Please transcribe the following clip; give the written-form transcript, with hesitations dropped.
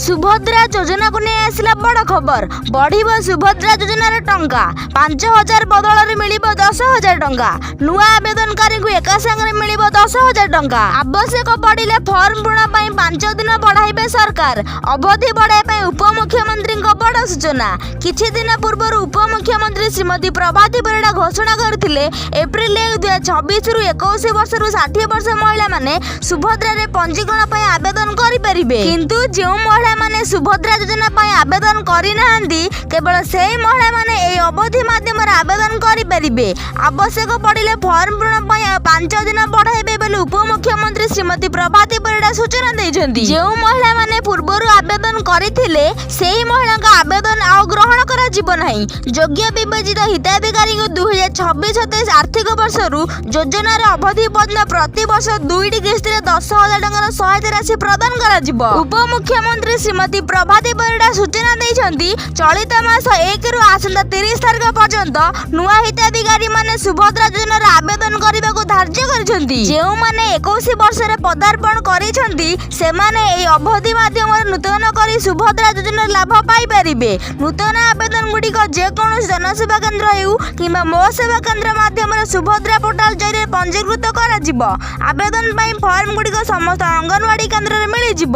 ସୁଭଦ୍ରା ଯୋଜନାକୁ ନେଇ ଆସିଲା ବଡ଼ ଖବର। ବଢ଼ିବ ସୁଭଦ୍ରା ଯୋଜନାର ଟଙ୍କା। 5000 ବଦଳରେ ମିଳିବ 10,000 ଟଙ୍କା। ନୂଆ ଆବେଦନକାରୀଙ୍କୁ ଏକା ସାଙ୍ଗରେ ମିଳିବ 10,000 ଟଙ୍କା। ଆବଶ୍ୟକ ପଡ଼ିଲେ ଫର୍ମ ପୂରଣ ପାଇଁ 5 ଦିନ ବଢ଼ାଇବେ ସରକାର। ଅବଧି ବଢ଼ାଇବା ପାଇଁ ଉପମୁଖ୍ୟମନ୍ତ୍ରୀଙ୍କ ବଡ଼ ସୂଚନା। କିଛି ଦିନ ପୂର୍ବରୁ ଉପମୁଖ୍ୟମନ୍ତ୍ରୀ ଶ୍ରୀମତୀ ପ୍ରଭାତୀ ପରିଡ଼ା ଘୋଷଣା କରିଥିଲେ, ଏପ୍ରିଲ 1, 2026ରୁ 21 ବର୍ଷରୁ 60 ବର୍ଷ ମହିଳାମାନେ ସୁଭଦ୍ରାରେ ପଞ୍ଜୀକରଣ ପାଇଁ ଆବେଦନ କରିପାରିବେ। କିନ୍ତୁ ଯେଉଁ ମହିଳାମାନେ ସୁଭଦ୍ରା ଯୋଜନା ପାଇଁ ଆବେଦନ କରିନାହାନ୍ତି, କେବଳ ସେହି ମହିଳାମାନେ ଏହି ଅବଧି ମାଧ୍ୟମରେ ଆବେଦନ କରିପାରିବେ। ଆବଶ୍ୟକ ପଡ଼ିଲେ ଫର୍ମ ପୂରଣ ପାଇଁ ଆଉ 5 ଦିନ ବଢ଼ାଇବେ ବୋଲି ଉପମୁଖ୍ୟମନ୍ତ୍ରୀ ଶ୍ରୀମତୀ ପ୍ରଭାତୀ ପରିଡ଼ା ସୂଚନା ଦେଇଛନ୍ତି। ଯେଉଁ ମହିଳାମାନେ ପୂର୍ବରୁ ଆବେଦନ କରିଥିଲେ, ସେହି ମହିଳାଙ୍କ ଆବେଦନ ଆଉ ଗ୍ରହଣ କରାଯିବ ନାହିଁ। ଯୋଗ୍ୟ ବିବେଚିତ ହିତାଧିକାରୀଙ୍କୁ 2026-27 ଆର୍ଥିକ ବର୍ଷରୁ ଯୋଜନାର ଅବଧି ପର୍ଯ୍ୟନ୍ତ ପ୍ରତିବର୍ଷ ଦୁଇଟି କିସ୍ତିରେ 10,000 ଟଙ୍କାର ସହାୟତା ରାଶି ପ୍ରଦାନ କରାଯିବ। ଉପମୁଖ୍ୟମନ୍ତ୍ରୀ ଶ୍ରୀମତୀ ପ୍ରଭାତୀ ପରିଡ଼ା ସୂଚନା ଦେଇଛନ୍ତି, ଚଳିତ ମାସ 1ରୁ ଆସନ୍ତା 30 ତାରିଖ ପର୍ଯ୍ୟନ୍ତ ନୂଆ ହିତାଧିକାରୀମାନେ ସୁଭଦ୍ରା ଯୋଜନାର ଆବେଦନ କରିବାକୁ ଧାର୍ଯ୍ୟ କରିଛନ୍ତି। ଯେଉଁମାନେ 21 ବର୍ଷରେ ପଦାର୍ପଣ କରିଛନ୍ତି, ସେମାନେ ଏହି ଅବଧି ମାଧ୍ୟମରେ ନୂତନ କରି ସୁଭଦ୍ରା ଯୋଜନାର ଲାଭ ପାଇପାରିବେ। ନୂତନ ଆବେଦନ ଗୁଡ଼ିକ ଯେକୌଣସି ଜନସେବା କେନ୍ଦ୍ର ହେଉ କିମ୍ବା ମୋ ସେବା କେନ୍ଦ୍ର ମାଧ୍ୟମରେ ସୁଭଦ୍ରା ପୋର୍ଟାଲ ଜରିଆରେ ପଞ୍ଜୀକୃତ କରାଯିବ। ଆବେଦନ ପାଇଁ ଫର୍ମ ଗୁଡ଼ିକ ସମସ୍ତ ଅଙ୍ଗନବାଡ଼ି କେନ୍ଦ୍ରରେ ମିଳିଯିବ।